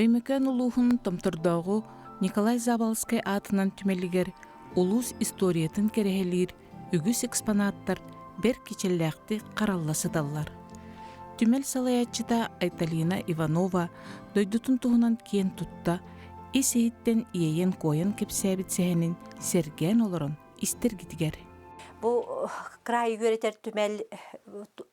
Өймөкөөн улууһун Томтордооҕу Николай Заболоцкай аатынан түмэлигэр улуус историятын кэрэһэлиир үгүс экспонаттар бэрт кичэллээхтик харалла сыталлар. Түмэл салайааччыта Айталина Иванова дойдутун туһунан киэн тутта, ис-иһиттэн иэйэн-куойан кэпсээбит сэһэнин сэргээн олорон истэргитигэр. Бу кыраайы үөрэтэр түмэл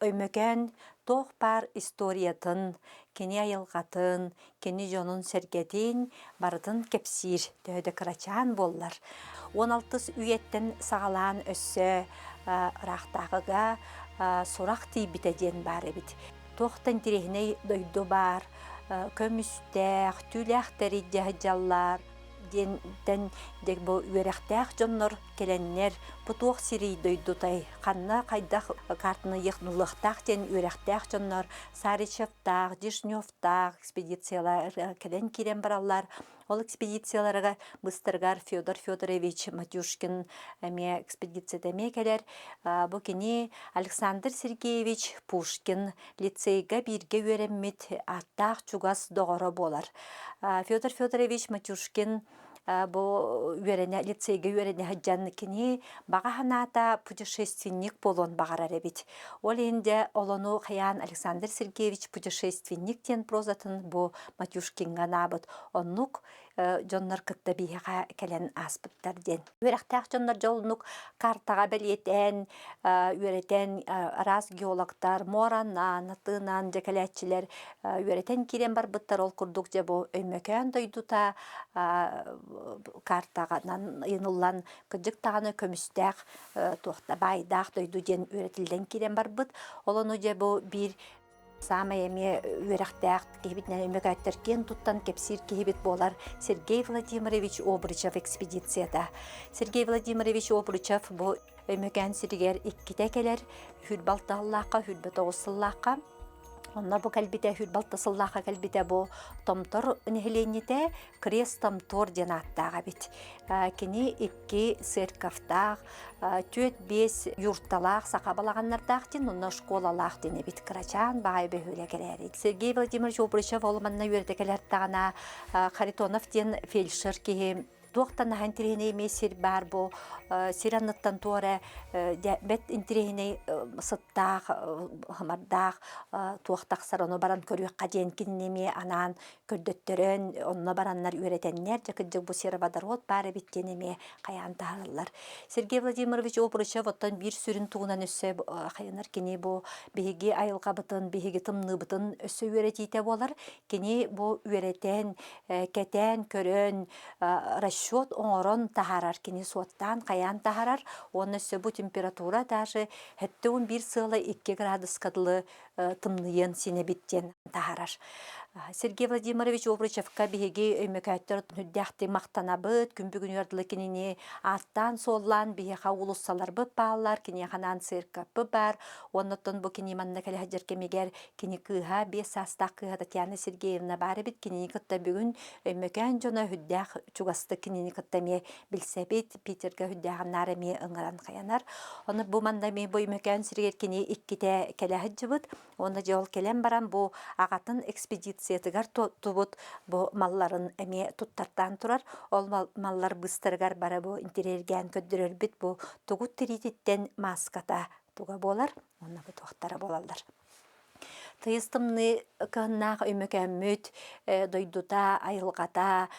Өймөкөөн туох баар историятын, кини айылҕатын, кини дьонун-сэргэтин барытын кэпсиир, төһө да кырачаан буоллар. 16 үйэттэн саҕалаан өссө ыраахтааҕыга сурах тиийбитэ диэн баар эбит. Туох да интэриэһинэй дойду баар, көмүстээх, түүлээхтэри дьаһаллар, диэнтэн дьэ бу үөрэхтээх дьоннор кэлэннэр бу туох сирий дойдутай ханна хайдах картаны ылыахтаах диэн үөрэхтээх дьоннор Саричевтаах, Дежневтаах экспедициялар кэлэн киирэн бараллар. Ол экспедицияларга быстарыгар Федор Федорович Матюшкин эмиэ экспедицията эмиэ кэлэр. Бу кини Александр Сергеевич Пушкин лицейгэ бииргэ үөрэммит ааттаах чугас доҕоро буолар. Федор Федорович Матюшкин бу үөрэнэ лицейгэ үөрэнэ сылдьан кини баҕа санаата путешественник буолуон баҕарар эбит. Ол иһин дьэ олону хайаан Александр Сергеевич путешественник диэн прозатын бу Матюшкиҥҥа анаабыт. Оннук дьоннор кытта биһиэхэ кэлэн ааспыттар диэн. Үөрэхтээх дьоннор дьолунук картаҕа бэлиэтээн, үөрэтэн араас геологтар муоранан, атыынан дьэ кэлээччилэр үөрэтэн киирэн барбыттар. Ол курдук дьэ бу Өймөкөөн дойдута картаҕанан ыйыныллан кырдьык даҕаны көмүстээх туохта баайдаах дойду диэн үөрэтиллэн киирэн барбыт. Ол ону дьэ бу биир Саамай эмиэ үөрэхтээх киһибитинэн Өймөкөөттөр киэн туттан кэпсиир киһибит буолар Сергей Владимирович Обручев экспедицията. Сергей Владимирович Обручев бу Өймөкөөн сиригэр иккитэ кэлэр, 26 сыллаахха, 29 сыллаахха. Онно бу кэлбитэ, 26 сыллаахха кэлбитэ бу Томтор нэһилиэнньэтэ Крест Томтор диэн ааттаах эбит. Кини икки церковтаах, түөрт-биэс юрталаах саха балаҕаннардаах диэн, онно школалаах диэн эбит кырачаан баай бөһүөлэк эрээри. Сергей Владимирович Обручев ол манна үөрэтэ кэлэртэҕинэ Харитонов диэн фельдшер киһи туохтан наһаа интэриэһинэй эмиэ сир баар бу сир анныттан туора бэт интэриэһинэй сыттаах хамардаах туох тахсар ону баран көрүөххэ диэн кинини эмиэ анаан көрдөттөрөн, онно бараннар үөрэтэннэр, дьэ кырдьык бу сероводород баар эбит диэн эмиэ хайаан таһаараллар. Сергей Владимирович Обручев оттон биир сүрүн тугунан өссө хайанар кини бу биһиги айылҕабытын, биһиги тымныыбытын өссө үөрэтиитэ буолар. Кини бу үөрэтэн, кэтээн, көрөн, расчет оҥорон таһаарар, кини суоттаан хайаан таһаарар уонна өссө бу температура даже 71 сыала 2 градуска дылы тымныйыан син эбит диэн таһаарар. Сергей Владимирович Обручевка биһиги өймөкөөттөр үрдээхтик махтанабыт, күн бүгүнүгэр дылы кинини ааттаан-суоллаан биһиэхэ уулуссаларбыт бааллар, киниэхэ анаан церковьпыт баар. Уоннаттан бу кини манна кэлэ сылдьар кэмигэр кини кыыһа, 5 саастаах кыыһа Татьяна Сергеевна баар эбит. Кинини кытта бүгүн Өймөкөөн дьоно үрдээх чугастык кинини кытта эмиэ билсэбит. Питергэ үрдээҕин наар эмиэ ыҥыран хайанар. Ону бу манна эмиэ бу Өймөкөөн сиригэр кини иккитэ кэлэ сылдьыбыт. Уонна дьэ ол кэлэн баран бу аҕатын экспедициятыгар туттубут бу малларын эмиэ туттартаан турар. Ол маллар быыстарыгар бары бу интэриэргээн көрдөрөрбүт бу тугут тириититтэн мааската туга буолар уонна бу туохтара буолаллар. Тыйыс тымныы кыһыннаах Өймөкөөммүт дойдута, айылҕата,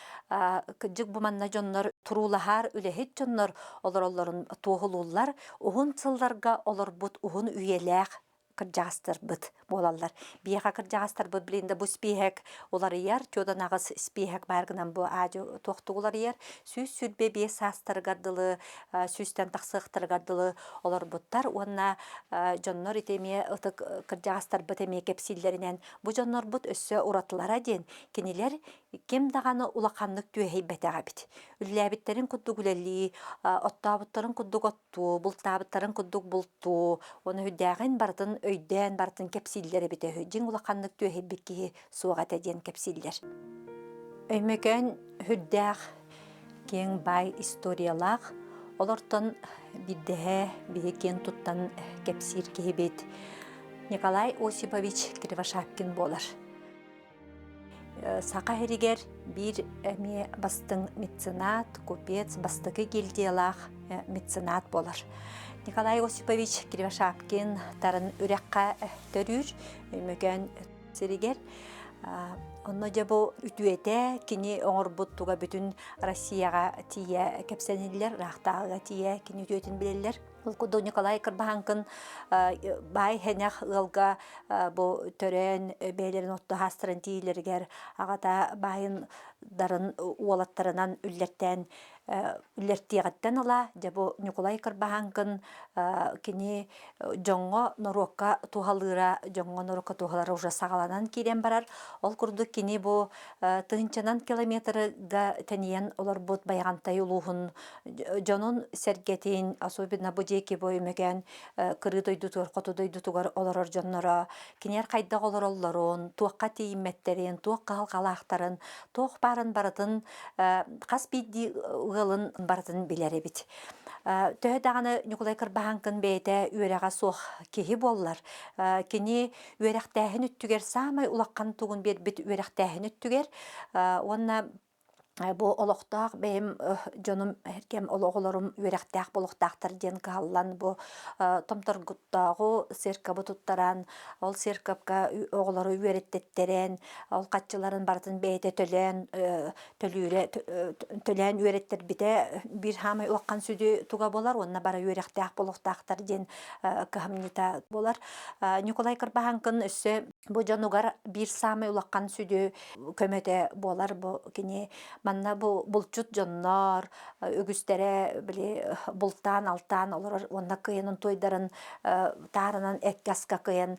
кырдьык бу манна дьоннор туруулаһар үлэһит дьоннор олороллорун туоһулууллар. Уһун сылларга олорбут уһун үйэлээх кырдьаҕастарбыт буолаллар. Биһиэхэ кырдьаҕастарбыт билин да бу спиэһэк уларыйар, чуодан аҕыс спиэһэк баар гынан бу аадьы туохтук уларыйар. 125 саастарыгар дылы, сүүстэн тахсыахтарыгар дылы олорбуттар уонна дьоннор ити эмиэ ытык кырдьаҕастарбыт эмиэ кэпсииллэринэн бу дьоннорбут өссө уратылара диэн кинилэр ким даҕаны улаханнык түөһэйбэтэх эбит. Үлэлээбиттэрин курдук үлэлии, оттообуттарын курдук оттуу, бултаабыттарын курдук бултуу, ону үрдээҕин барытын өйдөөн барытын кэпсииллэр эбитэ үһү. Дьиҥ улаханнык түөһэйбит киһи суох этэ диэн кэпсииллэр. Өймөкөөн үрдээх киэҥ баай историялаах, олортон биирдэһэ биһи киэн туттан кэпсиир киһибит Николай Осипович Кривошапкин буолар. Саха сиригэр биир эмиэ бастыҥ меценат, купец, бастакы гильдиялаах меценат буолар. Николай Осипович Кривошапкин Тарын үрэххэ төрүүр Өймөкөөн сиригэр. Онно дьэ бу үтүөтэ кини оҥорбут туга бүтүн Россияҕа тиийэ кэпсэниллэр, ыраахтааҕыга тиийэ кини үтүөтүн билэллэр. Ол курдук Николай Кырбаһаҥкын баай хэнэх ыалга бу төрөөн бэйэлэрин отто хаастарын тиийлэригэр аҕата баайын дарын уолаттарынан үллэртээн үллэртиэҕиттэн ыла дьэ бу Ньукулай Кырбаһаҥкын кини дьоҥҥо норуокка туһалыыра дьоҥҥо норуокка туһалара уже саҕаланан киирэн барар. Ол курдук кини бу тыһыынчанан километрга тэнийэн олорбут Байаҕантай улууһун дьонун сэргэтин, особенно бу диэки бу Өймөкөөн кырыы дойдутугар, хоту дойдутугар олорор дьонноро кинилэр хайдах олороллорун, туохха тиийиммэттэрин, туох кыһалҕалаахтарын, туох баарын барытын хас биирдии ыалын барытын билэр эбит. Төһө даҕаны Ньукулай Кырбаһаҥкын бэйэтэ үөрэҕэ суох киһи буоллар, кини үөрэхтээһин өттүгэр саамай улахан тугун биэрбит үөрэхтээһин өттүгэр уонна бу олохтоох бэйэм дьонум эркэм оҕолорум үөрэхтээх буолуохтаахтар диэн кыһаллан бу Томторгуттааҕы церковы туттаран ол церковка оҕолору үөрэттэттэрэн ол хаччыларын барытын бэйэтэ төлөөн төлүүрэ төлөөн үөрэттэрбитэ биир хаамай улахан сүдү туга буолар уонна бары үөрэхтээх буолуохтаахтар диэн кыһамньыта буолар. Ньукулай Кырбаһаҥкын өссө бу дьонугар биир саамай улахан сүдү көмөтө буолар бу кини манна бу булчут дьоннор үгүстэрэ били бултаан алтаан олорор уонна кыайан туойдарын таарынан эккэ аска кыайан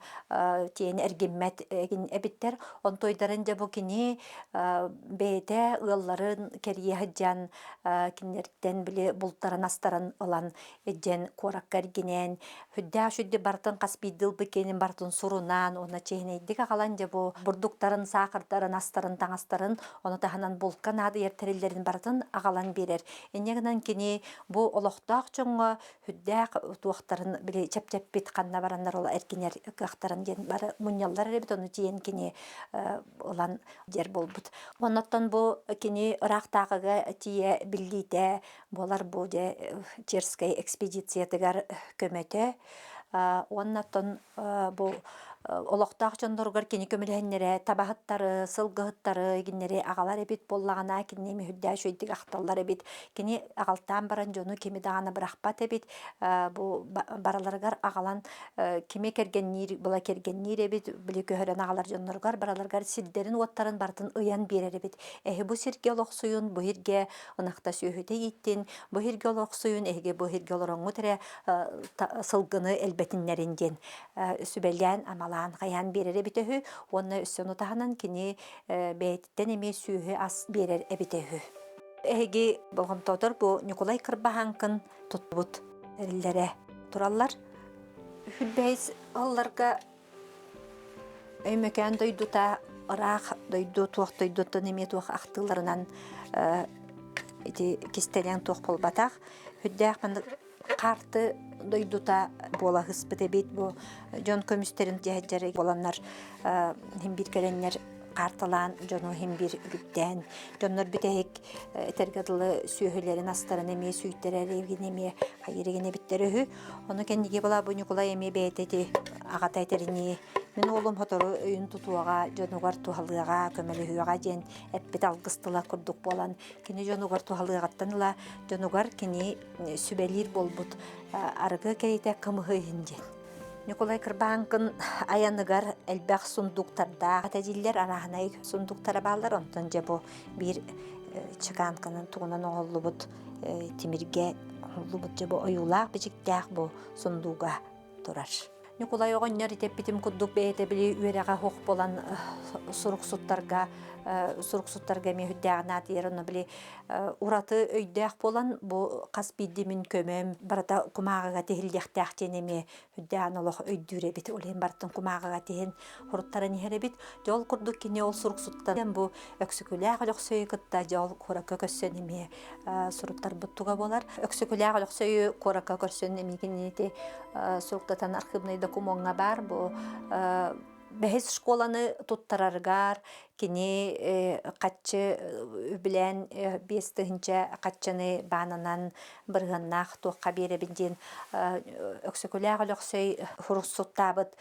тиэн эргиммэт эбиттэр онтуойдарын дьэ бу кини бэйэтэ ыалларын кэрийэ сылдьан кинилэртэн били бултарын астарын ылан илдьэн куоракка эргинэн сүрдээх сүрдү барытын хас биирдии ылбыт киэнин барытын сурунаан уонна чиэһинэйдик аҕалан дьэ бу бурдуктарын саахардарын астарын таҥастарын ону таһынан булка наадыйар тэриллэрин барытын аҕалан биэрэр инньэ гынан кини бу олохтоох дьоҥҥо сүрдээх туохтарын били чэпчэппит ханна бараннар ол эргинэр кыахтарын диэн бары мунньаллар эбит ону тиийэн кини ылан диэр буолбут. Оннуттан бу кини ыраахтааҕыга тиийэ биллиитэ буолар бу дьэ Черскэй экспедициятыгар көмөтө. Уонна оттон бу олохтоох дьонноругар кини көмөлөһөннөрө табаһыттары, сылгыһыттары кинилэри аҕалар эбит буоллаҕына кинини мүһүрдээх үчүгэйдик ахталлар эбит. Кини аҕалтаан баран дьону кими даҕаны бырахпат эбит. Бу барыларыгар аҕалан кими кэргэнниир была кэргэнниир эбит, били көһөрөн аҕалар дьонноругар бараларыгар сирдэрин-уоттарын барытын ыйан биэрэр эбит. Эһи бу сиргэ олохсуйун, бу сиргэ ынахта сүөһүтэ ииттин, бу сиргэ олохсуйун, эһиги бу сиргэ олороҥҥут эрэ сылгыны элбэтиннэрин диэн сүбэлээн, амалаан, хайаан биэрэр эбитэ үһү уонна өссө ону таһынан кини бэйэтиттэн эмиэ сүөһү ас биэрэр эбитэ үһү. Эһиги болҕомтоотор бу Ньукулай Кырбаһаҥкын туттубут тэриллэрэ тураллар. Үһүрбэһис ылларга Өймөкөөн дойдута ыраах дойду туох дойдуттан эмиэ туох ахтыыларынан ити кистэлэҥ туох буолбатах. Үрдээх маннык хаарты дойдута буола сыспыт эбит. Бу дьон көмүстэрин дьэһэддьэрэ буоланнар иһин биир кэлэннэр хаартылаан дьону иһин биир үгүттээн дьоннор бүтэһик этэргэ дылы сүөһүлэрин астарын эмиэ сүүйтэрэр эмиэ хайыыр эбиттэр үһү. Ону кэнники была бу Ньукулай эмиэ бэйэтэ ити аҕата этэринии мин уолум сотору өйүн тутуоҕа, дьонугар туһалыаҕа, көмөлөһүөҕэ диэн эппит алгыс тыла курдук буолан кини дьонугар туһалыаҕыттан ыла дьонугар кини сүбэлиир буолбут арыгы кэриэтэ кымыһы иһин диэн. Ньукулай Кырбааҥкын айаныгар элбэх сундуктардаах этэ дииллэр, арааһынай сундуктара бааллар, онтон дьэ бу биир чеканканан тугунан оҥоһуллубут тимиргэ оҥоһуллубут дьэ бу ойуулаах бичиктээх бу сундууга турар. Ньукулай оҕонньор итэппитим курдук бэйэтэ били үөрэҕэ суох буолан суруксуттарга суруксуттарга эмиэ сүрдээҕин аатыйар онно били ураты өйдөөх буолан бу хас биирдии мин көмөм барыта кумааҕыга тиһиллиэхтээх диэн эмиэ үрдээн олох өйдүүр эбит. Ол иһин барытын кумааҕыга тиһин хоруттаран иһэр эбит. Дьэ ол курдук кини ол суруксуттан бу Өксөкүлээх Өлөксөйү кытта дьэ ол куоракка көрсөн эмиэ суруктарбыт туга буолар. Өксөкүлээх Өлөксөйү куоракка көрсөн эмиэ кинини суруктатан архивный докумуоҥҥа баар бу бэһис школаны туттарарыгар. Кини хаччы үбүлээн 5000 хаччыны баанынан бырыһыаннаах туохха биэрэбин диэн Өксөкүлээх Өлөксөй суруссуттаабыт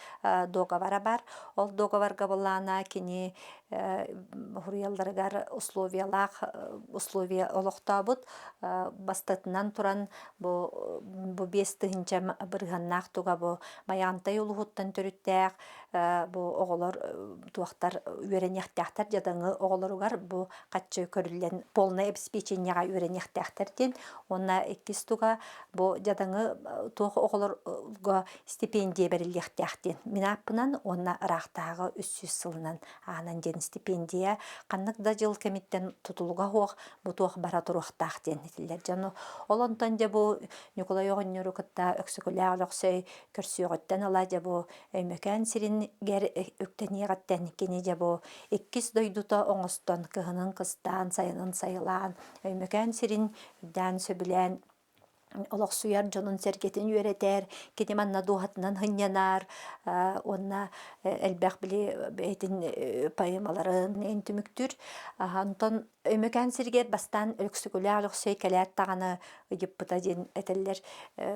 договора бар. Ол договорга былаана кини хуруйалларыгар условиялаах условия олохтообут бастатынан туран бу бу 5000 бырыһыаннаах туга бу Майаантай улуһуттан төрүттээх бу оҕолор туохтар үөрэниэхтээхтэр дьадаҥы оҕолоругар бу хаччы көрүллэн полное обеспечениеҕа үөрэниэхтээхтэр диэн уонна иккис туга бу дьадаҥы туох оҕолорго стипендия бэриллиэхтээх диэн мин ааппынан уонна ыраахтааҕы 300 сылынан аанан диэн стипендия ханнык да дьыл кэмиттэн тутулуга суох бу туох бара туруохтаах диэн этиллэр дьону ол онтон дьэ бу Ньукулай оҕонньору кытта Өксөкүлээх Өлөксөй көрсүөҕүттэн ыла дьэ бу Өймөкөөн сиригэр үктэниэҕиттэн кини дьэ бу иккис дойдута оҥостон кыһынын кыстаан, сайынын сайылаан Өймөкөөн сирин үрдээн сөбүлээн олохсуйар дьонун-сэргэтин үөрэтэр, кини манна дууһатынан сынньанар уонна элбэх били бэйэтин поэмаларын түмүктүүр. Онтон Өймөкөөн сиригэр бастаан Өксөкүлээх Өлөксөй кэлээт даҕаны ыйыппыта диэн этэллэр,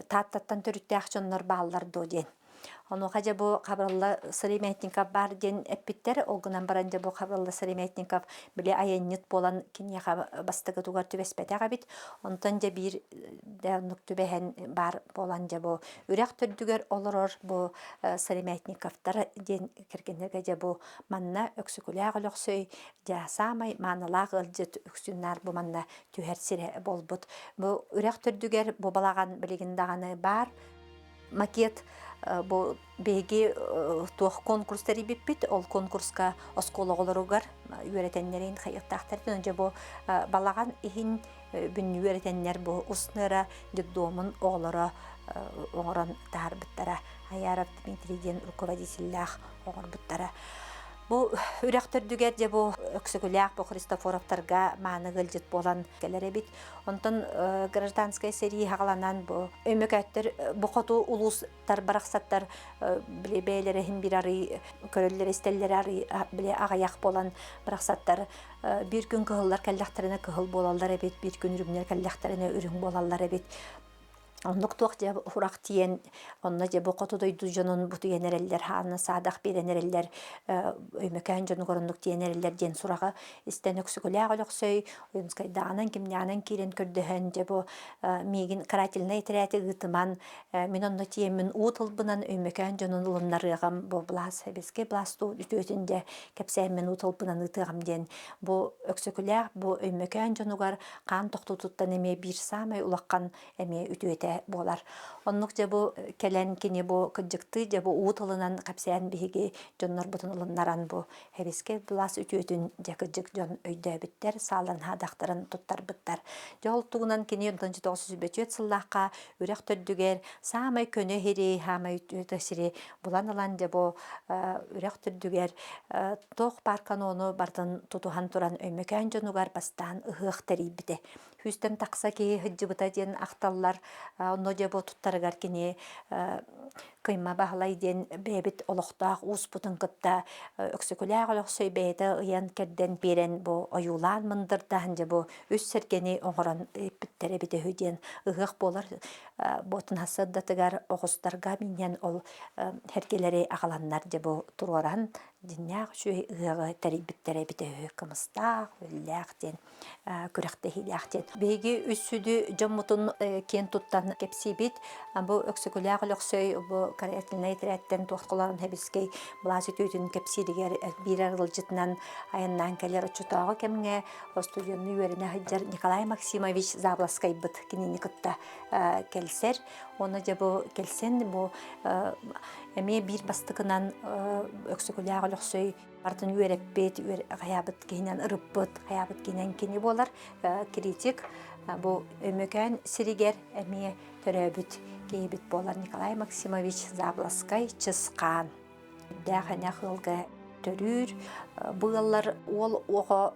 Тааттаттан төрүттээх дьоннор бааллар дуо диэн. Онуоха дьэ бу Хабырылла Сыромятников баар диэн эппиттэр. Ол гынан баран дьэ бу Хабырылла Сыромятников били айанньыт буолан киниэхэ бастакытыгар түбэспэтэх эбит. Онтон дьэ биир дэ оннук түбэһэн баар буолан дьэ бу үрэх төрдүгэр олорор бу Сыромятниковтар диэн кэргэннэргэ дьэ бу манна Өксөкүлээх Өлөксөй дьэ саамай маанылаах ыалдьыт үксүн наар бу манна түһэр сирэ буолбут. Бу үрэх төрдүгэр бу балаҕан билигин даҕаны баар. Макет бу биһиги туох конкурс тэрийбиппит, ол конкурска оскуола оҕолоругар үөрэтэннэрин хайыахтаахтар дьэ бу балаҕан иһин бүннү үөрэтэннэр бу устныра детдомун оҕолоро оҥорон таһаарбыттара. Аяров Дмитрий диэн руководителлээх оҥорбуттара. Бу үрэх төрдүгэр дьэ бу Өксөкүлээх бу Христофоровтарга мааны ыалдьыт буолан кэлэр эбит. Онтон гражданскай сэрии хаҕаланан бу өймөкөөттөр бу хоту улуустар барахсаттар били бэйэлэрэ иһин бир арый көрөллөр истэллэр арый били аҕыйах буолан барахсаттар биир күн кыһыллар кэллэхтэринэ кыһыл буолаллар эбит, биир күн үрүҥнэр кэллэхтэринэ үрүҥ буолаллар эбит. Оннук туох дьэ урах тиийэн, онно дьэ бу хоту дойду дьонун бутуйан эрэллэр, хаанна саадах биэрэн эрэллэр, Өймөкөөн дьонугар оннук тиийэн эрэллэр диэн сураҕы истэн Өксөкүлээх Өлөксөй Ойуунскайдааҕынан кимнээҕинэн киирэн көрдөһөн, дьэ бу миигин карательнай этэрээти ыытыман, мин онно тиийэммин уу тылбынан Өймөкөөн дьонун ылыннарыаҕым, бу былаас, сэбиэскэй былаас үтүөтүн дьэ кэпсээммин уу тылбынан ыытыаҕым диэн бу Өксөкүлээх бу Өймөкөөн дьонугар хаан тохтуутуттан эмиэ биир саамай улахан эмиэ үтүөтэ буолар. Оннук дьэ бу кэлэн кини бу кырдьыктыы дьэ бу уу тылынан кэпсээн биһиги дьоннорбутун ылыннаран бу хэбискэ былаас үтүөтүн дьэ кырдьык дьон өйдөөбүттэр, саалан хаадахтарын туттарбыттар. Дьэ ол тугунан кини 1904 сыллаахха үрэх төрдүгэр саамай көнө сири, саамай үтүөтэ сири булан ылан дьэ бу үрэх төрдүгэр туох баар канону барытын тутуһан туран Өймөкөөн дьонугар бастаан ыһыах тэрийбитэ. Сүүстэн тахса киһи сылдьыбыта диэн ахталлар. Онно дьэ бу туттарыгар кини Кыйма Баһылай диэн бэйэбит олохтоох ууспутун кытта Өксөкүлээх Өлөксөй бэйэтэ ыйан-кэрдэн биэрэн бу ойуулаан мындырдаан дьэ бу үс сэргэни оҥорон ыыппыттар эбитэ үһү диэн ыһыах буолар буотун сырдатыгар оҕустарга минньэн ол сэргэлэри аҕаланнар дьэ бу туруоран дьиннээх үчүгэй ыһыаҕы тэрийбиттэрэ эбитэ үһү кымыстаах, үллээх диэн күрэхтэһиилээх диэн. Биһиги үс сүдү дьоммутун киэн туттан кэпсиибит. Бу Өксөкүлээх Өлөксөй бу карательнай этэрээттэн туохталарын Хэбискэй былаас үтүөтүн кэпсииригэр биир арылдьытынан айаннаан кэлэр оччотооҕу кэмҥэ студенны үөрэнэ сылдьар Николай Максимович Забласкайбыт кинини кытта кэлсэр. Уонна дьэ бу кэлсэн бу эмиэ биир бастакынан Өксөкүлээх Өлөксөй барытын үөрэппит, хайаабыт киһинэн ырыппыт, хайаабыт киһинэн кини буолар критик. Бу Өймөкөөн сиригэр эмиэ төрөөбүт киһибит буолар Николай Максимович Забласкай Чысхаан. Үрдээх энэх ыалга төрүүр. Бу ыаллар уол оҕо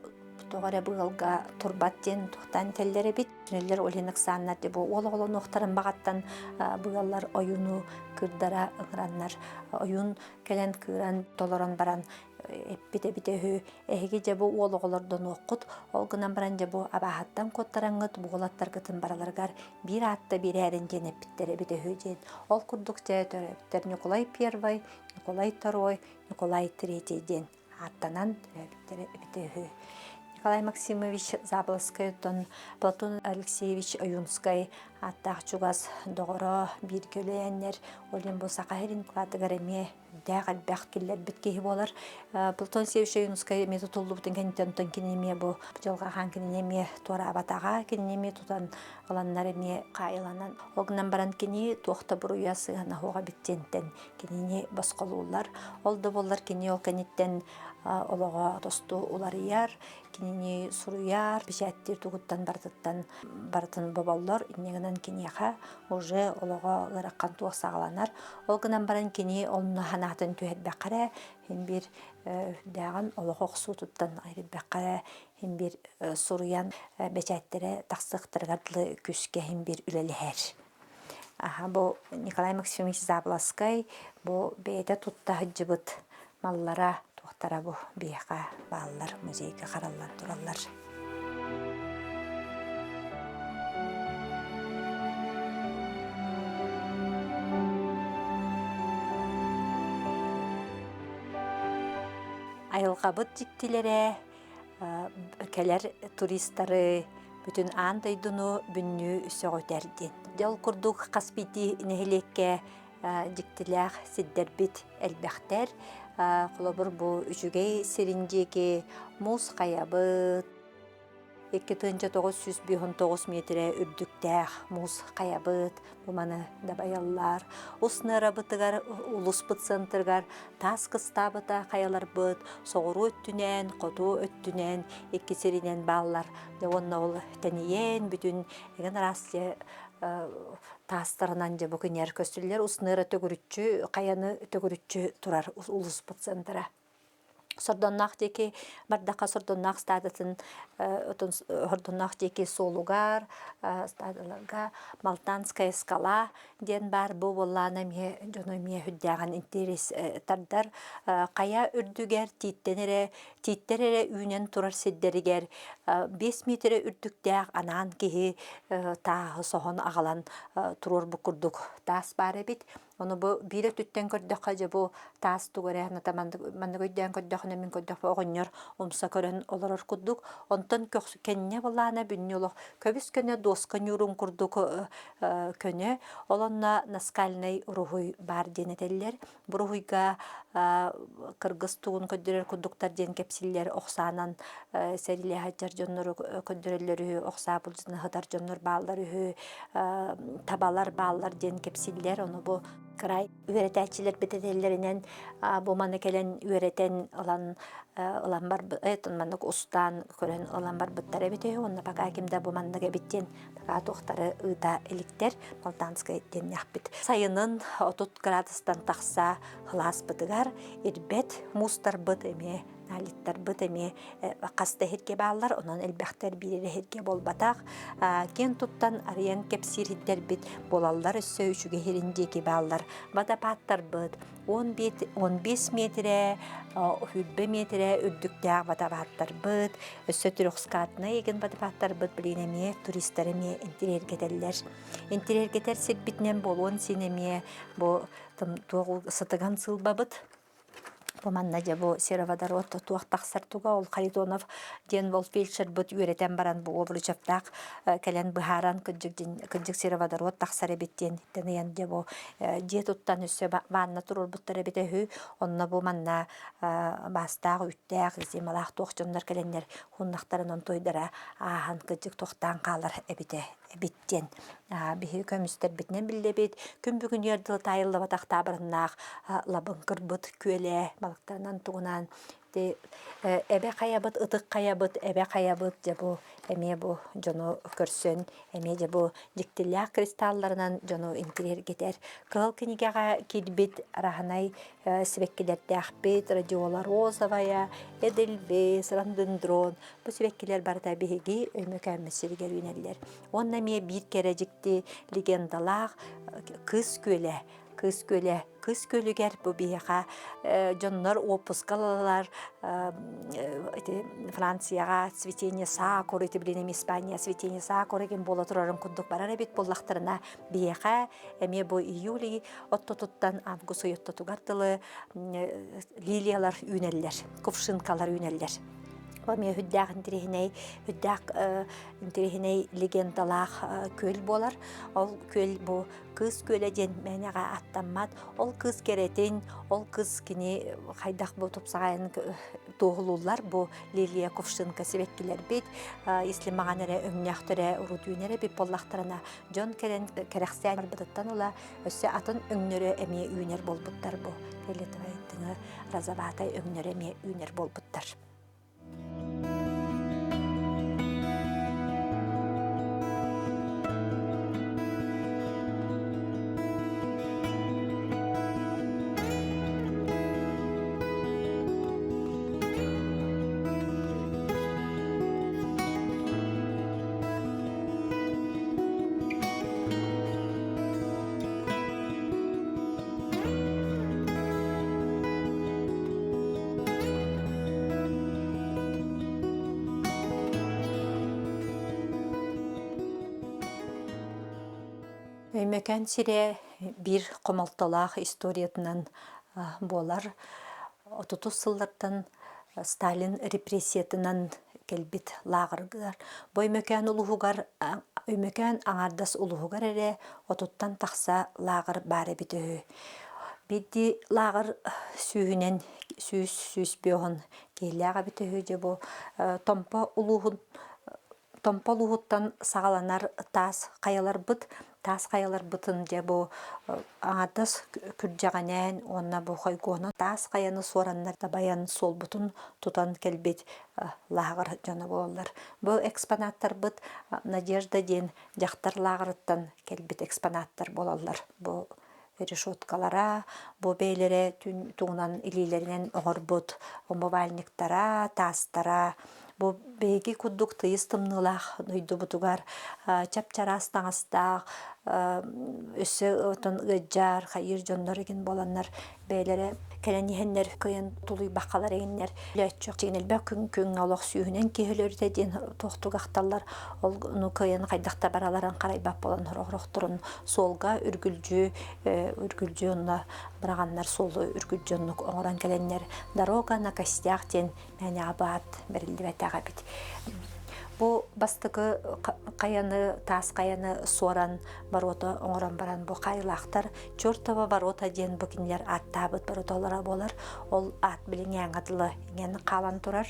тоҕо эрэ бу ыалга турбат диэн туохтаан этэллэр эбит. Кинилэр Олен Оксанна бу уол оҕолонуохтарын баҕаттан бу ыаллар ойууну кыырдара ыҥыраннар ойуун кэлэн кыыран толорон баран. эппит эбитэ үһү эһиги дьэ бу уол оҕолордонуоххут ол гынан баран дьэ бу абааһыттан куоттараҥҥыт буолаттаргытын барыларыгар биир аатта биэрээрин диэн эппиттэр эбитэ үһү диэн ол курдук дьэ төрөөбүттэр Ньукулай Первый, Ньукулай Второй, Ньукулай Третий диэн ааттанан төрөөбүттэрэ эбитэ үһү. Николай Максимович Заболоцкай оттон Платон Алексеевич Ойуунскай ааттаах чугас доҕоро бииргэ үлэлээннэр ол иһин бу Саха сирин кылаатыгар эмиэ үрдээх элбэх киллэрбит киһи буолар. Платон Алексеевич Ойуунскай эмиэ тутуллубутун кэнниттэн онтон кини эмиэ бу дьылҕа хаан кинини эмиэ туораабатаҕа, кинини эмиэ тутан ыланнар эмиэ хаайыланан ол гынан баран кини туох да буруйа сыһыана суоҕа эбит диэнтэн кинини босхолууллар. Ол да буоллар кини ол кэнниттэн олоҕо тосту уларыйар, кинини суруйар, бэчээттиир тугуттан барытыттан барытын боболлор. Инньэ гынан киниэхэ уже олоҕо ыарахан туох саҕаланар. Ол гынан баран кини онно санаатын түһэрбэххэ эрэ, син биир үрдээҕин олох охсуутуттан айырбэххэ эрэ, син биир суруйан бэчээттэрэ тахсыахтарыгар дылы күүскэ син биир үлэлэһэр. Аха, бу Николай Максимович Заблоскай бу бэйэтэ тутта сылдьыбыт маллара, туохтара бу биһиэхэ бааллар, музейга хараллан тураллар. Айылҕабыт дьиктилэрэ кэлэр туристары бүтүн аан дойдуну бүннүү сөҕүтэр диэн. Дьэ ол курдук хас биирдии нэһилиэккэ дьиктилээх сирдэрбит элбэхтэр. Холобур бу үчүгэй сирин диэки муус хайабыт, 2959 миэтэрэ үрдүктээх муус хайабыт, бу маны дабайаллар. Ус нырабытыгар улуспут центрыгар таас кыстаабыта хайаларбыт соҕуруу өттүнэн, хоту өттүнэн икки сиринэн бааллар. Дьэ уонна ол тэнийэн бүтүн эгэн араас дьэ таастарынан дьэ бу күннэр көстүллэр. Ус ныра төгүрүччү хайаны төгүрүччү турар улуспут центра. Сордонноох диэки бардахха Сордонноох стадатын Сордонноох диэки суолугар стадаларга Малтанская скала диэн баар бу буоллаана эмиэ дьону эмиэ сүрдээҕин интэриэс тардар. Хайа үрдүгэр тииттэн эрэ тииттэр эрэ үүнэн турар сирдэригэр 5 миэтэрэ үрдүктээх анаан киһи тааһы соһон аҕалан туруорбут курдук таас баар эбит. Ону бу биир өттүттэн көрдөххө, дьэ бу таас тугу эрэ маннык өйдөөн көрдөхүнэ, мин көрдөхпө оҕонньор умса көрөн олорор курдук. Онтон кэннэ былаана бүннү олох көбүс көнө доска ньуурун курдук көнө. Ол онно наскальнай уруһуй баар диэн этэллэр. Бу уруһуйга кыргыз тугун көрдөрөр курдуктар диэн кэпсииллэр охсаанан сэрилэһэ сылдьар дьоннору көрдөрөллөр үһү, охсаа былдьана сытар дьоннор бааллар үһү, табалар бааллар диэн кэпсииллэр. Ону бу кырай үөрэтээччилэрбит этэллэринэн бу маны кэлэн үөрэтэн ылан ылан барбыт маннык устаан көрөн ылан барбыттар эбит үһү. Уонна пока ким да бу маннык эбит диэн пока туохтары ыыта иликтэр Малтанскай диэннээхпит. Сайынын 30 градустан тахса кылааспытыгар ирбэт муустарбыт эмиэ Налиттарбыт эмиэ хас да иһиргэ бааллар, онон элбэхтэр биир эрэ иһиргэ буолбатах. Киэн туттан арыйан кэпсиир иһиттэрбит буолаллар өссө үчүгэй иһирин диэки бааллар. Водопадтарбыт 15 миэтэрэ, 20 миэтэрэ үрдүктээх водопадтарбыт, өссө трехскатнай еген водопадтарбыт билигин эмиэ туристар эмиэ интириэргэтэллэр. Интириэргэтэр сирбитинэн буолуон син эмиэ бу туох сытыган сыылбабыт Бу манна дьэ бу сероводород туох тахсар туга ол Харитонов диэн ол фельдшербыт үөрэтэн баран бу Обручевтаах кэлэн быһааран кырдьык кырдьык сероводород тахсар эбит диэн ыйан дьэ бу дьиэ туттан өссө ванна туруорбуттар эбитэ үһү онно бу манна баастаах үүттээх экземалаах туох дьоннор кэлэннэр хуннахтарын онтуойдара ааһан кырдьык тохтоон хаалар эбитэ эбит диэн биһиги көмүстэрбитинэн биллэбит. Күн бүгүнүгэр дылы таайыллыбатах таабырыннаах лабыҥкырбыт күөлэ балыктарынан тугунаан эбэ хайабыт, ытык хайабыт, эбэ хайабыт дьэ бу эмиэ бу дьону көрсөн эмиэ дьэ бу дьиктилээх кристалларынан дьону интириэргэтэр. Кыһыл кинигэҕэ киирбит араһынай сибэккилэрдээхпит, радиола розовая, эдельвейс, рандендрон бу сибэккилэр барыта биһиги Өймөкөөммүт сиригэр үүнэллэр. Уонна эмиэ биир кэрэ дьикти легендалаах Кыыс Күөлэ. Кыыс Күөлэ. Кыыс Күөлүгэр бу биһиэхэ дьоннор уоппуска ылаллар ити Францияҕа цветение сакуры ити билин Испания цветение сакуры ким буола турарын курдук барар эбит буоллахтарына биһиэхэ эмиэ бу июль оттотуттан август ый оттотугар дылы лилиялар үүнэллэр, кувшинкалар үүнэллэр. Эмиэ үрдээх интириэһинэй, үрдээх интириэһинэй легендалаах күөл буолар. Ол күөл бу Кыыс күөлэ диэн мээнэҕэ аттаммат. Ол кыыс кэрэтин, ол кыыс кини хайдах бу тупсаҕайын туоһулууллар бу Лилия Кувшинка сибэккилэрбит. Если маҕан эрэ өҥнөөхтөрө урут үүнэр эбит буоллахтарына, дьон кэлэн кэрэхсээн барбытыттан ыла өссө атын өҥнөрө эмиэ үүнэр буолбуттар бу. Фиолетовай тыҥы розоватай өҥнөрө эмиэ үүнэр буолбуттар. Өймөкөөн сирэ биир хомолтолоох историятынан буолар. Отутус сыллартан Сталин репрессиятынан кэлбит лааҕыргар бу Өймөкөөн улууһугар Өймөкөөн аҥаардас улууһугар эрэ отуттан тахса лааҕыр баар эбит үһү. Биирдии лааҕыр сүүһүнэн 100-150 киһилээх эбит үһү. Дьэ бу Томпо улууһун Томпо улууһуттан саҕаланар таас хайаларбыт, таас хайаларбытын дьэ бу аҥардас күрдьэҕинэн уонна бу хойгуонан таас хайаны суораннар дабайан суолбутун тутан кэлбит лааҕыр дьоно буолаллар. Бу экспонаттарбыт Надежда диэн дьахтар лааҕырыттан кэлбит экспонаттар буолаллар. Бу решеткалара, бу бэйэлэрэ тугунан илиилэринэн оҥорбут умывальниктара, таастара, бу биһиги курдук тыйыс тымныылаах дойдубутугар чап-чараас таҥастаах, өссө отон ыадьар, хайыыр дьоннор игин буоланнар бэйэлэрэ кэлэн иһэннэр кыайан тулуйбаккалар игиннэр өлөөччү элбэх күн күҥҥэ олох сүүһүнэн киһи өлөрүтэ диэн туохтук ахталлар ол ну кыайан хайдах да бараларын харайбат буолан орохторун суолга үргүлдьү үргүлдьү онно быраҕаннар суолу үргүлдьү оннук оҥорон кэлэннэр дорога на костях диэн мээнэҕэ баат бэриллибэтэх эбит бу бастакы хайаны таас хайаны суоран боруота оҥорон баран бу хайылаахтар чертова ворота диэн бу кинилэр ааттаабыт боротолоро буолар ол аат билиҥҥээҥҥэ дылы иҥэн хаалан турар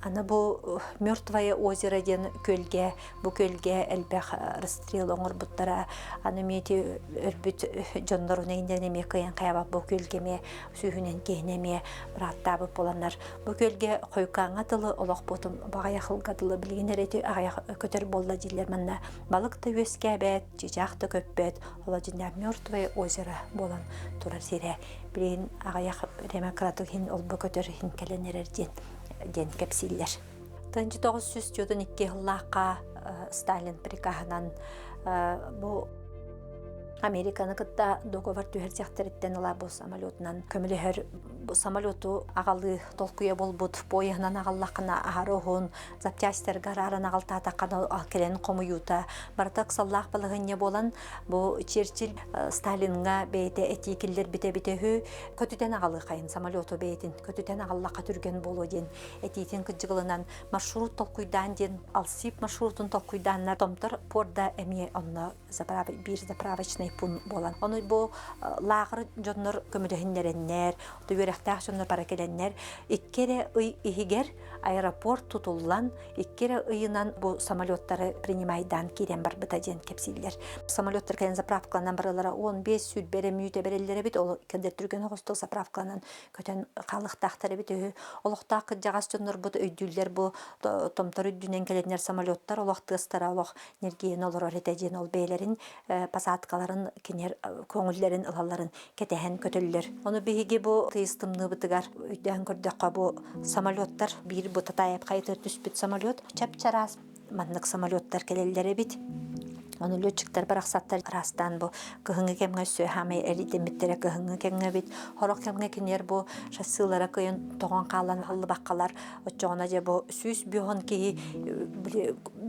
аны бу мертвое озеро диэн күөлгэ бу күөлгэ элбэх расстрел оҥорбуттара аны эмиэ ити өлбүт дьоннорун иҥнэн эмиэ кыайан хайабат бу күөлгэ эмиэ сүүһүнэн киһини эмиэ бырааттаабыт буоланнар бу күөлгэ хойукааҥҥа дылы олох буотум баҕайах ылга дылы билигин эрэ ити аҕыйах көтөр буолла дииллэр манна балык да үөскээбэт чыычаах да көппөт ол дьиҥнээх мертвое озеро буолан турар сирэ билигин аҕыйах рема кыратык иһин олбу көтөр иһин кэлэн эрэр диэн диэн кэпсииллэр 1942 сыллаахха Сталин приказынан бу Американы кытта договор түһэрсиэхтэриттэн ыла бу самолетунан көмөлөһөр бу самолету аҕалыы толкуйа буолбут поеһынан аҕаллаххына аһары уһун запчастарга арааран аҕалтаатаххына кэлэн хомуйуута барыта ыксаллаах балаһыанньа буолан бу Черчилль Сталиҥҥа бэйэтэ этии киллэрбитэ эбитэ үһү көтүтэн аҕалыахайын самолету бэйэтин көтүтэн аҕаллахха түргэн буолуо диэн этиитин кыдьыгылынан маршрут толкуйдаан диэн Алсип маршрутун толкуйдааннар Томтор порда эмиэ онно биир заправочный пункт буолан ону бу лааҕыр дьоннор көмөлөһүннэрэннэр үөрэхтээх дьоннор бара кэлэннэр икки эрэ ый иһигэр аэропорт тутуллан икки эрэ ыйынан бу самолеттары принимайдаан киирэн барбыта диэн кэпсииллэр. Самолеттар кэлэн заправкаланан бараллара 15 сүүрбэ эрэ мүнүүтэ бэриллэр эбит ол кэлдэр түргэн оҕустук заправкаланан көтөн хаалыахтаахтар эбит үһү. Олохтоох кырдьаҕас дьоннорбут өйдүүллэр бу томтор үрдүнэн кэлэннэр самолеттар олох тыастара олох ньиргийэн олорор этэ диэн ол бэйэлэрин посадкаларын кинилэр көҥүллэрин ылалларын кэтэһэн көтөллөр. Ону биһиги бу тыйыс тымныыбытыгар өйдөөн көрдөххө бу самолеттар биир бу Татаев хайытыгар түспүт самолет чап-чараас маннык самолеттар кэлэллэр эбит. Ону летчиктэр барахсаттар араастаан бу кыһыҥҥы кэмҥэ өссө хаамай эрийдэммиттэрэ кыһыҥҥы кэмҥэ эбит. Сорох кэмҥэ кинилэр бу шассилара кыайан тоҕон хаалан халлыбаккалар оччоҕуна дьэ бу 150 киһи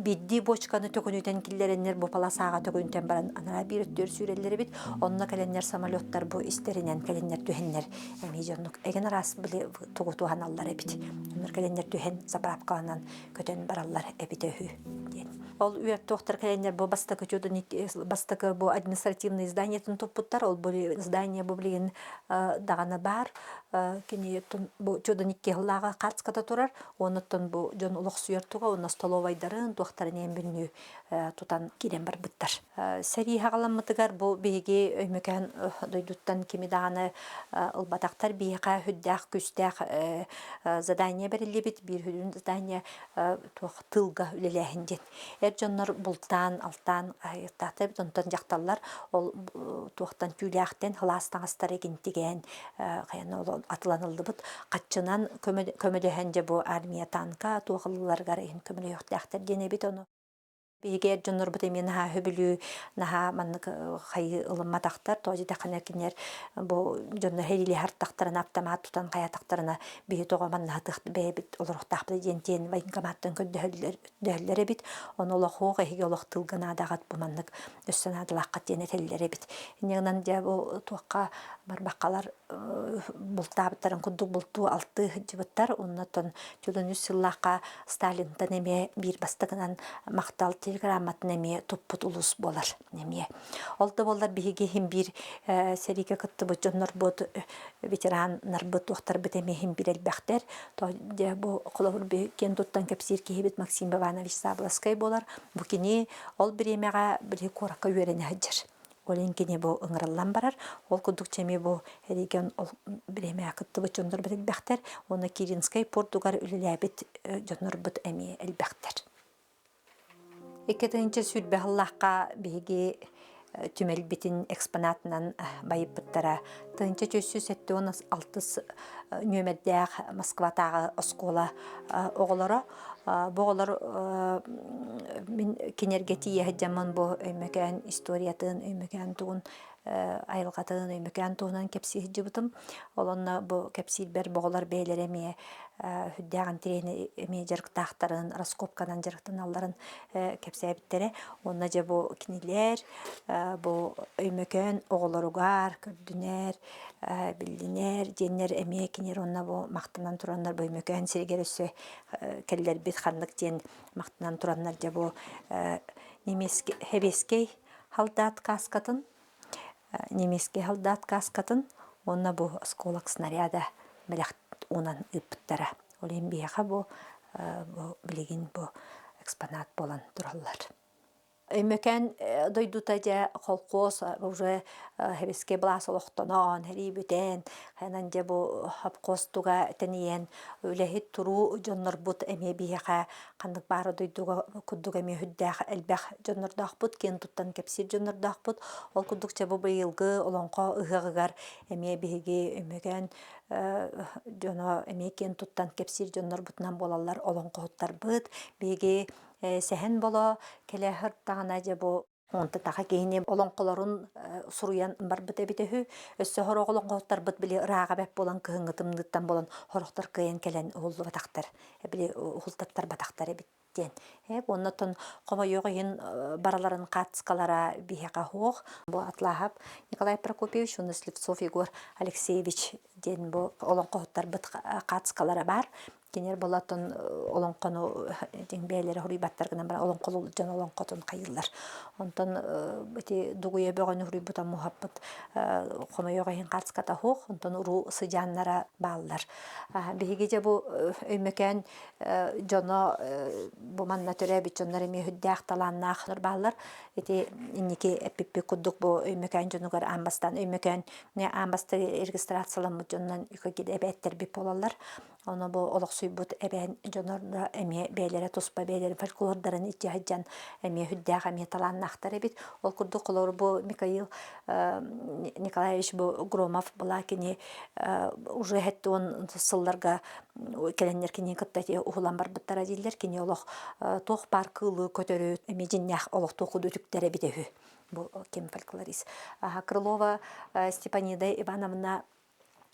биирдии бочканы төкүнүтэн киллэрэннэр бу полосаҕа төкүнүтэн баран анараа биир өттүгэр сүүрэллэр эбит. Онно кэлэннэр самолеттар бу истэринэн кэлэннэр түһэннэр эмиэ дьоннук эгин араас били тугу туһаналлар эбит. Оннор кэлэннэр түһэн заправкаланан көтөн бараллар эбитэ үһү диэн. Ол үөттуохтар кэлэннэр бу бастакы бастакы бу административный зданиетын туппуттар. Ол бу здание бу билигин даҕаны баар. Кини бу чудоникки сыллааҕы хаацката турар. Онуттан бу дьон олохсуйар туга уонна столовайдарын туохтарын ээн бүннүү тутан киирэн барбыттар. Сэрии хаҕаламмытыгар бу биһиги Өймөкөөн дойдуттан кими даҕаны ылбатахтар биһиэхэ сүрдээх күүстээх задание бэриллибит биир сүрүн задание туох тыылга үлэлээһин диэн. Эр дьоннор бултаан, алтаан айыттаахтар эбит, онтон дьахталлар ол туохтан түүлээхтэн сылаас таҥастары тигэн хайаны ол атыланыллыбыт хаччынан көмөлөһөн дьэ бу армия танка туох ылылларыгар иһин көмөлөһүөхтээхтэр диэн эбит ону. Биһиги эр дьоннорбут эмиэ наһаа сөбүлүү, наһаа маннык хайыы ылымматахтар. Тоҕо диэтэххинэ кинилэр бу дьоннор сэриилэһэ артахтарына, автомат тутан хайаатахтарына биһи тоҕо маннаһытых бэйэбит олоруохтаахпыт диэн диэн военкоматтан көрдөһөллөр эбит. Ону олох эһиги олох тылга наадаҕыт бу маннык өссө наадалааххыт диэн этэллэр эбит. Инньэ гынан дьэ бу туохха барбаххалар бултаабыттарын курдук бултуу алтыы сылдьыбыттар. Оннотон чудун үс сыллаахха Сталинтан эмиэ биир бастакынан махтал телеграмматын эмиэ туппут улус буолар эмиэ. Ол да буоллар биһиги иһин биир сэриигэ кыттыбыт дьоннорбут, ветераннарбыт, туохтарбыт эмиэ иһин биир элбэхтэр. Дьэ бу холобур киэн туттан кэпсиир киһибит Максим Иванович Сабласкай буолар. Бу кини ол бириэмэҕэ били куоракка үөрэнэ сылдьар. Ол иһин кини бу ыҥырыллан барар. Ол курдук чэми бу регион ол бириэмэҕэ кыттыбыт дьоннорбут элбэхтэр уонна Киринскэй пуордугар үлэлээбит дьоннорбут эмиэ элбэхтэр. 2020 сыллаахха биһиги түмэлбитин экспонатынан байыппыттара. 1976 нүөмэрдээх Москватааҕы оскуола оҕолоро Бу оҕолор мин кинилэргэ тиийэ сылдьаммын бу Өймөкөөн историятын, Өймөкөөн тугун айылҕатын, Өймөкөөн туһунан кэпсии сылдьыбытым. Ол онно бу кэпсиирбэр бу оҕолор бэйэлэрэ эмиэ сүрдээх интэриэһинэй эмиэ дьарыктаахтарын, раскопканан дьарыктаналларын кэпсээбиттэрэ. Уонна дьэ бу кинилэр бу Өймөкөөн оҕолоругар көрдүнэр, биллинэр диэннэр эмиэ кинилэр уонна бу махтанан тураннар бу Өймөкөөн сиригэр өссө кэллэрбит ханнык диэн махтанан тураннар дьэ бу немецкий сэбиэскэй халдаат кааскатын немецкий халдаат кааскатын уонна бу осколок снаряда бэлэх уунан ыыппыттара. Ол иһин биһиэхэ бу билигин бу экспонат буолан тураллар. Өймөкөөн дойдута дьэ холкуос уже сэбиэскэй былаас олохтонон, сэрии бүтэн, хайанан дьэ бу хопхуостуга тэнийэн үлэһит туруу дьоннорбут эмиэ биһиэхэ ханнык баара дойдуга курдук эмиэ сүрдээх элбэх дьоннордоохпут, киэн туттан кэпсиир дьоннордоохпут. Ол курдук дьэ бу быйылгы Олоҥхо ыһыаҕыгар эмиэ биһиги Өймөкөөн дьоно эмиэ киэн туттан кэпсиир дьоннорбутунан буолаллар олоҥхоһуттарбыт. Биһиги Сэһэн Боло кэлэ сыртаҕына дьэ бу онто таха киһини олоҥхолорун суруйан барбыт эбитэ үһү. Өссө сорох олоҥхоһуттарбыт били ырааҕа бэрт буолан кыһыҥҥы тымныыттан буолан сорохтор кыайан кэлэн уһуллубатахтар, били уһултаттарбатахтар эбит диэн. Оннотон хомойуох иһин бараларын хаацкалара биһиэхэ суох. Бу Атлаһап Николай Прокопьевич уонна Слепцов Егор Алексеевич диэн бу олоҥхоһуттарбыт хаацкалара баар. Кинилэр болотон олоҥхону дьиҥ бэйэлэрэ хоруйбаттар гынан баран олоҥхолуу дьон олоҥхотун хайыыллар. Онтон ити дугуйа бөҕөнү хоруйбута муһаппыт хомойуох иһин хаацката суох, онтон уруу сыдьааннара бааллар. Биһиги дьэ бу Өймөкөөн дьоно бу манна төрөөбүт дьоннор эмиэ сүрдээх талааннаах бааллар. Ити инники эппиппит курдук бу Өймөкөөн дьонугар аан бастаан Өймөкөөн аан бастаан регистрацияламмыт дьонунан эбээттэрбит буолаллар. Ону бу олохсуйбут эбээн дьонор эмиэ бэйэлэрэ туспа бэйэлэрин фольклордарын илдьэ сылдьан эмиэ сүрдээх эмиэ талааннаахтар эбит. Ол курдук холобур бу Михаил Николаевич бу Громов была кини уже 70 сылларга кэлэннэр кинини кытта уһулан барбыттара дииллэр. Кини олох Туох баар кыылы көтөрү эмиэ дьиннээх олохтуох үтүктэр эбитэ үһү. Бу ким фольклорист. Крылова Степанида Ивановна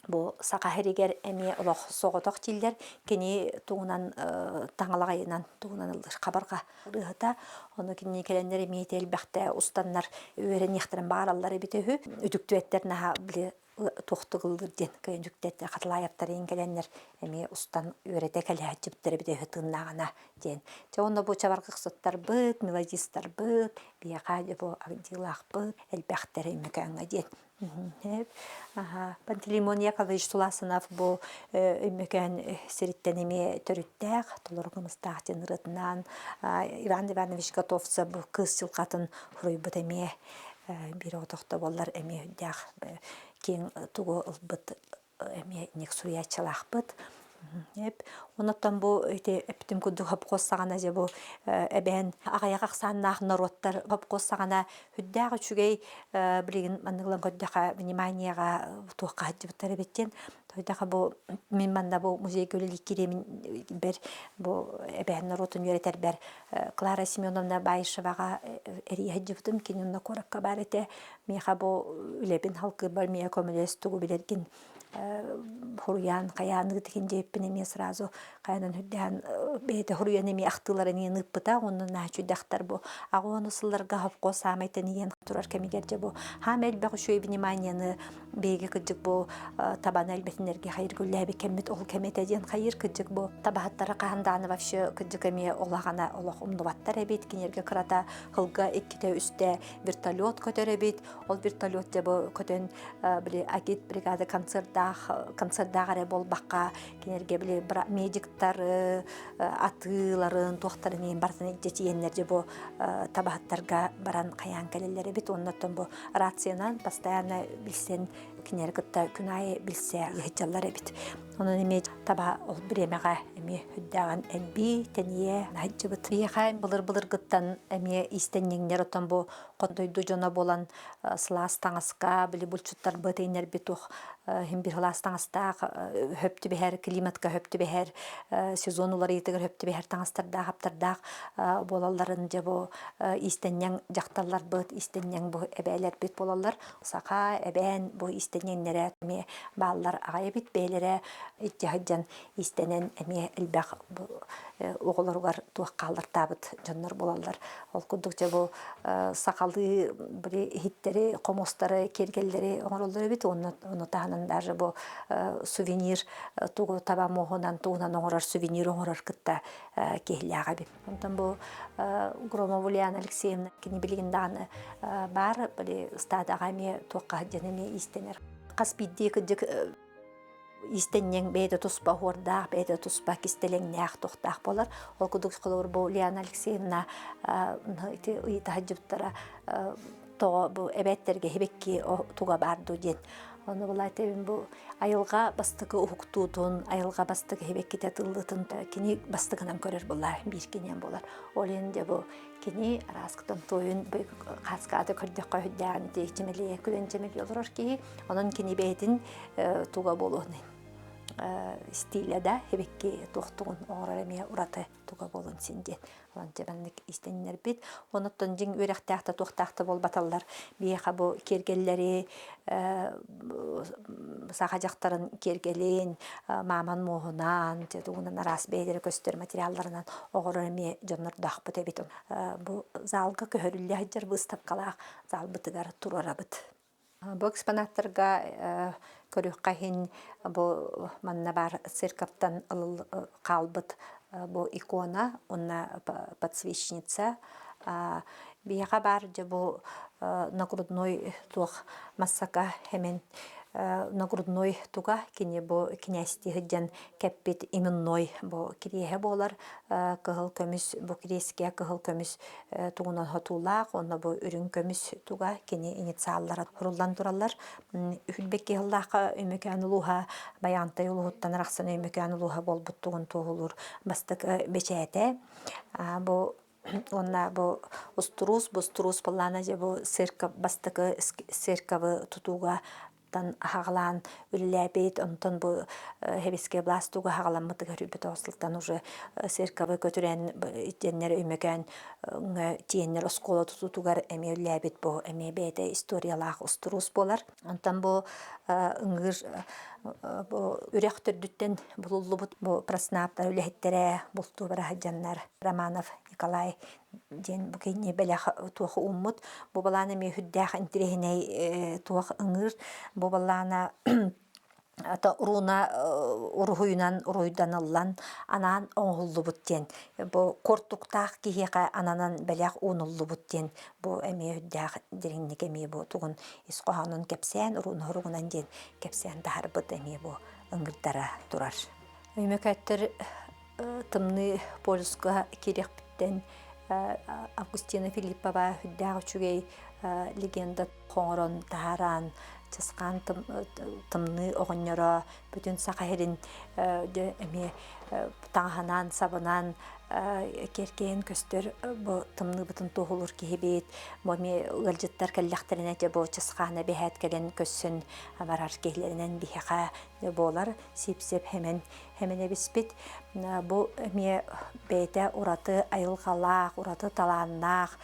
бу саха сиригэр эмиэ олох соҕотох дииллэр. Кини тугунан таҥалаҕайынан тугунан ыллыыр хабарҕа ырыаһыта. Ону кинини кэлэннэр эмиэ элбэхтэ устаннар үөрэниэхтэрин баҕараллар эбитэ үһү. Үтүктүбэттэр наһаа били туохтук ыллыыр диэн кыайан үктэтэ Хатылаевтар иин кэлэннэр эмиэ устан үөрэтэ кэлээччибиттэр эбитэ үһү тыыннааҕына диэн. Чэ онно бу чабаргыксыттарбыт, мелодистарбыт, биһиэхэ дьэ бу Агдилаахпыт элбэхтэр Өймөкөөҥҥө диэн. Пантелеймон Яковлевич Туласынов бу Өймөкөөн сириттэн эмиэ төрүттээх, толору кымыстаах диэн ырыатынаан Иван Иванович Готовцев бу кыыс дьылҕатын суруйбут эмиэ биир оҕотохто буоллар эмиэ үрдээх киэҥ тугу ылбыт эмиэ инник суруйааччылаахпыт. Онуттан бу ити эптим курдук хопкуос саҕана дьэ бу эбээн аҕыйах ахсааннаах норуоттар хопкуос саҕана үрдээх үчүгэй билигин маннык ылан көрдөхө вниманиеҕа туохха сылдьыбыттар эбит диэн Тойдоха бу мин манна бу музейга үлэлии киириэмин бэр бу эбээн норуотун үөрэтэрбэр Клара Семеновна Баишеваҕа эрийэ сылдьыбытым. Кини онно куоракка баар этэ. Миэхэ бу үлэбин халкыырбар миэхэ көмөлөс тугу билэргин хуруйаан хайаан ыытыгын диэппин эмиэ сразу хайанан үрдээн бэйэтэ хуруйан эмиэ ахтыыларын иэн ыыппыта онно наачуйдахтар бу аҕа сылларга совхоз саамай тэнийэн турар кэмигэр дьэ бу хаама элбэх үчүгэй вниманияны биһиги кырдьык бу табаны элбэтинэргэ хайыргүллээбит кэммит ол кэм этэ диэн хайыр кырдьык бу табаһыттары хаһан даҕаны вообще кырдьык эмиэ улаҕана олох умнубаттар эбит кинилэргэ кырата сылга иккитэ үстэ вертолет көтөр эбит ол вертолет дьэ бу көтөн били агит бригада концердаах концердаах эрэ буолбакка кинилэргэ били медиктары атыыларын туохтарын иһин барытын илдьэ тиийэннэр дьэ бу табаһыттарга баран хайаан кэлэллэр эбит уонна оттон бу рациянан постоянно билсэн кинилэри кытта күн аайы билсэ ыһыдьаллар эбит. Онон эмиэ таба ол бириэмэҕэ эмиэ үрдээҕин элбии, тэнийэ сылдьыбыт. Биһиэхэ былыр-былыргыттан эмиэ иистэнньэҥнэр оттон бу хот дойду дьоно буолан сылаас таҥаска, били булчуттарбыт, иҥнэрбит туох иһин бир сылаас таҥастаах хөп түбэһэр, климатка хөп түбэһэр, сезон уларыйыытыгар хөп түбэһэр таҥастардаах, аптардаах буолалларын дьэ бу иистэнньэҥ дьахталларбыт, иистэнньэҥ бу эбээлэрбит буолаллар. Саха, эбээн бу иистэнньэҥнэрэ эмиэ бааллар аҕай эбит, бэйэлэрэ илдьэ сылдьан иистэнэн эмиэ элбэх оҕолоругар туох хааллартаабыт дьоннор буолаллар. Ол курдук дьэ бу сахалыы били иһиттэри, хомустары, киэргэллэри оҥороллор эбит. Уонна ону таһынан даже бу сувенир тугу таба муоһунан тугунан оҥорор сувенир оҥорор кытта киһилээх эбит. Онтон бу Громова Ульяна Алексеевна кини билигин даҕаны баар били ыстаадаҕа эмиэ туохха сылдьан эмиэ иистэнэр. Хас биирдии кырдьык иистэнньэҥ бэйэтэ туспа оһуордаах, бэйэтэ туспа кистэлэҥнээх, туохтаах буолар. Ол курдук холобур бу Ульяна Алексеевна ити ыйыта сылдьыбыттара тоҕо бу эбээттэргэ хибикки туга баар дуу диэн. Ону булаатыбын бу айылҕа бастакы уһуктуутун, айылҕа бастакы хибэккитэ тыллытын кини бастакынан көрөр буолла, биир киниэн буолар. Ол иһин дьэ бу кини араскытын туойун хааскааты көрдөххө үрдээҕин ити чэмэлийэ күлэн чэмэлийэ олорор киһи. Онон кини бэйэтин туга буолуон стилэ да хибикки туохтугун оҥорор эмиэ ураты туга буолун син диэн онон маннык истэннэрбит онуттан дьиҥ үөрэхтээх да туохтаах да буолбаталлар биһиэхэ бу киэргэллэри саха дьахтарын киэргэлин мааман муоһунаан тугунан араас бэйэлэрэ көстөр материалларынан оҕорор эмиэ дьоннордоохпут эбит бу залга көһөрүллэ сылдьар выставкалаах залбытыгар туруорабыт. Бу экспонаттарга көрүөххэ иһин бу манна баар церковтан хаалбыт бу икона уонна подсвечница. Биһиэхэ баар дьэ бу нагрудной туох массака хэмин нагрудной туга кини бу кинээстии сылдьан кэппит именной бу кириэһэ буолар кыһыл көмүс бу кириэскэ кыһыл көмүс тугунан хотуулаах уонна бу үрүҥ көмүс туга кини инициаллара суруллан тураллар. Үһүлбэкки сыллаахха Өймөкөөн улууһа Байаантай улууһуттан арахсан Өймөкөөн улууһа буолбут тугун туоһулуур бастакы бэчээтэ. Бу уонна бу устуруус, бу устуруус буоллаана дьэ бу церковь бастакы церковы тутууга. сылтан аһаҕалаан үлэлээбит, онтон бу Хэбискэ былаас туга аһаҕаламмытыгар 29 сылтан уже церковы көтүрэн итиэннэр Өймөкөөн тиэннэр оскуола тутуутугар эмиэ үлэлээбит бу эмиэ бэйэтэ историялаах устуруус буолар. Онтон бу ыҥыыр бу үрэх төрдүттэн булуллубут бу проснаптар үлэһиттэрэ бултуу бара сылдьаннар Романов Николай диэн бу кини бэлэх туох ууммут. Бу балаана эмиэ сүрдээх интириэһинэй туох ыҥыыр. Бу балаана ата руна уруһуйунан уруһуйданыллан анаан оҥоһуллубут диэн бу куртуктаах киһиэхэ ананан бэлэх уунуллубут диэн бу эмиэ үрдээх дириҥник эмиэ бу тугун ис хоһоонун кэпсээн руна хоругунан диэн кэпсээн таһарбыт эмиэ бу ыҥырдара турар. Өймөкөөттөр тымныы полюска киириэхпиттэн Августина Филиппова үрдээх үчүгэй легенда хоҥорон таһааран Чысхаан тымныы оҕонньоро бүтүн Саха сирин эмиэ таҥаһынан, сабынан киэркэйэн көстөр бу тымныыбытын туоһулуур киһибит. Бу эмиэ ыалдьыттар кэллэхтэринэ дьэ бу Чысхаана бэһээт кэлэн көссөн барар киһилэринэн биһиэхэ буолар. Сип-сип хэмэн хэмэнэбиспит. Бу эмиэ бэйэтэ ураты айылҕалаах, ураты талааннаах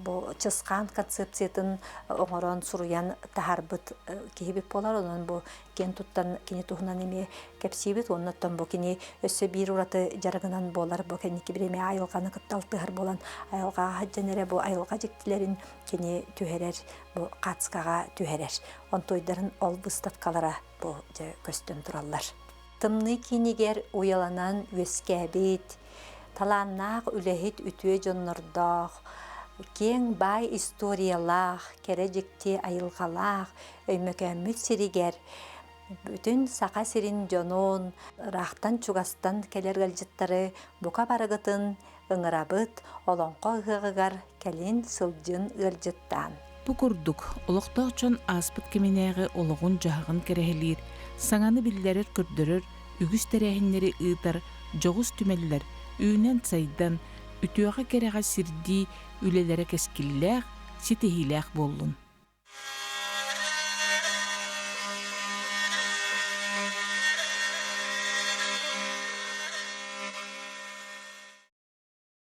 бу Чысхаан концепциятын оҥорон суруйан таһаарбыт киһибит буолар. Онон бу киэн туттан кини туһунан эмиэ кэпсиибит. Уонна оттон бу кини өссө биир ураты дьарыгынан буолар. Бу кэнники бириэмэ айылҕаны кытта алтыһар буолан айылҕаҕа сылдьан эрэ бу айылҕа дьиктилэрин кини түһэрэр, бу хацкаҕа түһэрэр. Онтуойдарын ол выставкалара бу дьэ көстөн тураллар. Тымныы киинигэр уйаланан үөскээбит, талааннаах үлэһит үтүө дьоннордоох, киэҥ баай историялаах, кэрэ дьикти айылҕалаах Өймөкөөммүт сиригэр бүтүн Саха сирин дьонун, ыраахтан-чугастан кэлэр ыалдьыттары бука барыгытын ыҥырабыт Олоҥхо ыһыаҕыгар кэлин сылдьын ыалдьыттаан. Бу курдук, олохтоох дьон ааспыт кэминээҕи олоҕун-дьаһаҕын кэрэһилиир, саҥаны биллэрэр-көрдөрөр үгүс тэрээһиннэри ыытар дьоҕус түмэллэр үүнэн-сайдан, үтүөҕэ-кэрэҕэ сирдии үлэлэрэ кэскиллээх, ситиһиилээх буоллун.